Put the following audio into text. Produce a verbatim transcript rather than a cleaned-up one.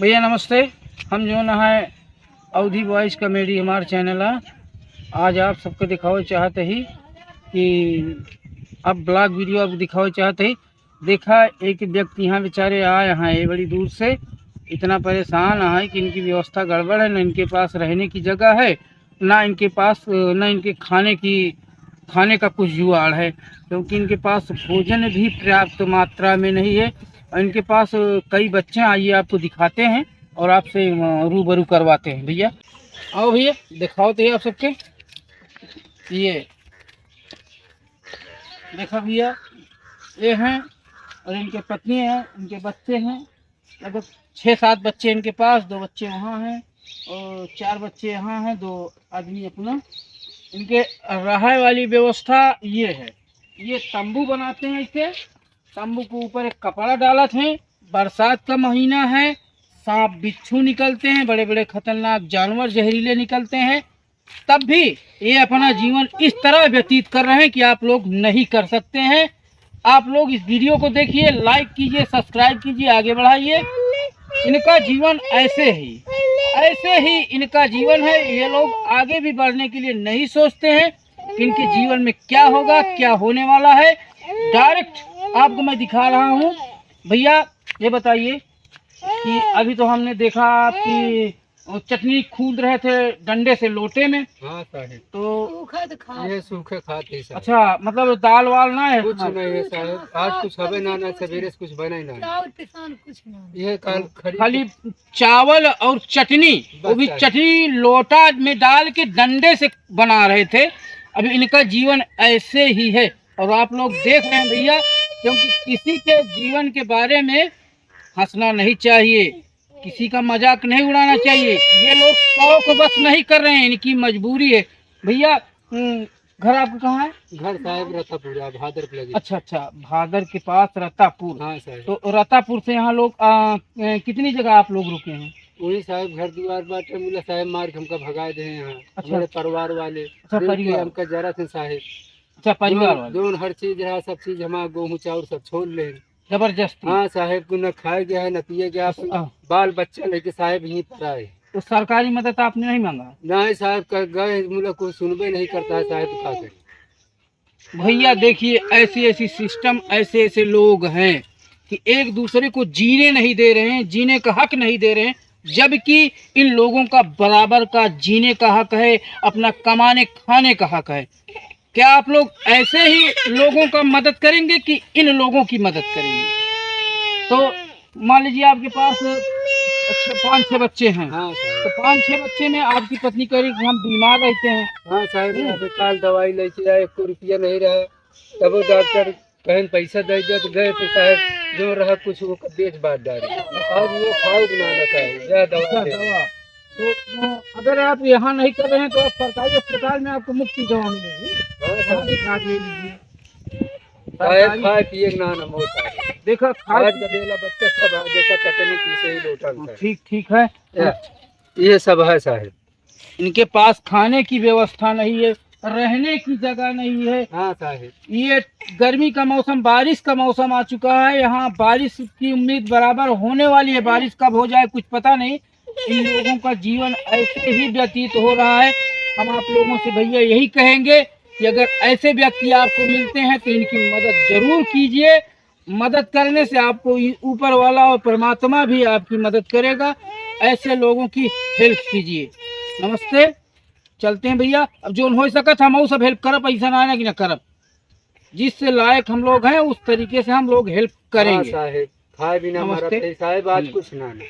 भैया नमस्ते, हम जौन है अवधी बॉयज कॉमेडी हमार चैनल है। आज आप सबके दिखावे चाहत ही कि अब ब्लॉग वीडियो आपको दिखावे चाहत ही। देखा, एक व्यक्ति यहाँ बेचारे आए हैं ये बड़ी दूर से, इतना परेशान है कि इनकी व्यवस्था गड़बड़ है, ना इनके पास रहने की जगह है, ना इनके पास, ना इनके खाने की, खाने का कुछ जुगाड़ है, क्योंकि इनके पास भोजन भी पर्याप्त मात्रा में नहीं है। और इनके पास कई बच्चे हैं, आइए आपको दिखाते हैं और आपसे, अ, रूबरू करवाते हैं। भैया, आओ भैया, दिखाओ तो ये आप सबके, ये देखा भैया, ये हैं और इनके पत्नी हैं, इनके बच्चे हैं, लगभग छः सात बच्चे इनके पास, दो बच्चे वहाँ हैं और चार बच्चे यहाँ हैं, दो आदमी अपना। इनके रहे वाली व्यवस्था ये है, ये तंबू बनाते हैं इसे, तंबू के ऊपर एक कपड़ा डालत हैं। बरसात का महीना है, सांप बिच्छू निकलते हैं, बड़े बड़े खतरनाक जानवर जहरीले निकलते हैं, तब भी ये अपना जीवन इस तरह व्यतीत कर रहे हैं कि आप लोग नहीं कर सकते हैं। आप लोग इस वीडियो को देखिए, लाइक कीजिए, सब्सक्राइब कीजिए, आगे बढ़ाइए। इनका जीवन ऐसे ही, ऐसे ही इनका जीवन है। ये लोग आगे भी बढ़ने के लिए नहीं सोचते हैं कि इनके जीवन में क्या होगा, क्या होने वाला है। डायरेक्ट आपको मैं दिखा रहा हूँ। भैया, ये बताइए कि अभी तो हमने देखा कि वो चटनी कूद रहे थे डंडे से लोटे में। हाँ साहेब। तो सूखा तो खात ये है। सूखे खात है साहेब। अच्छा, मतलब दाल वाल ना है कुछ तुम्हारे? नहीं है साहेब, आज कुछ हवे ना, ना सवेरे से कुछ बना ही ना। चावल पिसान कुछ ना। ये काल तो खरीद खाली चावल और चटनी, वो बस भी साहेब। चटनी लोटा में डाल के डंडे से बना रहे थे। अब इनका जीवन ऐसे ही है और आप लोग देख रहे हैं भैया, क्योंकि किसी के जीवन के बारे में हंसना नहीं चाहिए, किसी का मजाक नहीं उड़ाना चाहिए। ये लोग शौक बस नहीं कर रहे हैं, इनकी मजबूरी है। भैया, हम्म, घर आपका कहाँ है? घर साहेब रतापुर है, भादर के लगे। अच्छा, अच्छा, भादर के पास रतापुर। हाँ साहेब। तो रतापुर से यहाँ लोग, आ, ए, कितनी जगह आप लोग रुके हैं? वही साहेब घर दुआर बाटे, मुला साहेब मार के हमका भगा दे हैं यहाँ, अच्छा। हमारे परिवार वाले अच्छा, मिल के परिवार। हमका जरा थे साहेब। अच्छा, परिवार जौन, वाले। जौन हर चीज है, सब चीज हमारा गेहूँ चाउर सब छोड़ ले। जबरदस्ती। हाँ साहेब, को न खाए गया है, न पिए गया है। हाँ। बाल बच्चा लेके साहेब यहीं पर आए। तो सरकारी मदद आपने नहीं मांगा? नहीं साहेब, कह गए, मुला कोई सुनबे नहीं करता है साहेब, तो का करें? भैया देखिए, ऐसी ऐसी सिस्टम, ऐसे ऐसे लोग हैं कि एक दूसरे को जीने नहीं दे रहे हैं, जीने का हक नहीं दे रहे हैं, जबकि इन लोगों का बराबर का जीने का हक है, अपना कमाने खाने का हक है। क्या आप लोग ऐसे ही लोगों का मदद करेंगे कि इन लोगों की मदद करेंगे? तो मान लीजिए आपके पास अच्छे पाँच छह बच्चे हैं, हाँ, साहब। तो पाँच छह बच्चे में आपकी पत्नी कह रही कि हम बीमार रहते हैं। हाँ, साहब, हम्म। अभी काल दवाई लेके आए, एक रुपया नहीं रहा, तब वो डॉक्टर कहें पैसा दे दे, तो गए तो साहब जो रहा कुछ वो बेच बाच डाले। अब वो खाओ कि ना, ना खाओ, जा दवा अच्छा, दे। दवा। तो, अ, अगर आप यहाँ नहीं कर रहे हैं तो आप सरकारी अस्पताल में आपको मुफ्त की दवा मिलेगी। हाँ, वहाँ सर। दिखा दे लीजिए। साहब, सरकारी खाए पिए के ना, ना मौत आ गई। देखा, खाए आज पिए गदेला बच्चा सब आ, देखा चटनी पीसे ही लोटन हाँ, सर। ठीक, ठीक है। या, ये सब है साहब। इनके पास खाने की व्यवस्था नहीं है, रहने की जगह नहीं है। हाँ साहब। ये गर्मी का मौसम, बारिश का मौसम आ चुका है, यहाँ बारिश की उम्मीद बराबर होने वाली है, बारिश कब हो जाए कुछ पता नहीं। इन लोगों का जीवन ऐसे ही व्यतीत हो रहा है। हम आप लोगों से भैया यही कहेंगे कि अगर ऐसे व्यक्ति आपको मिलते हैं तो इनकी मदद जरूर कीजिए। मदद करने से आपको इ-, ऊपर वाला और परमात्मा भी आपकी मदद करेगा। ऐसे लोगों की हेल्प कीजिए। नमस्ते, चलते हैं भैया। अब जोन हो सकत हम वो सब हेल्प करब, ऐसा ना है ना कि ना करब। जिससे लायक हम लोग हैं उस तरीके से हम लोग हेल्प करेंगे। हाँ साहेब, खाए बिना नमस्ते। मरत है साहेब, आज हम्म। कुछ ना ना।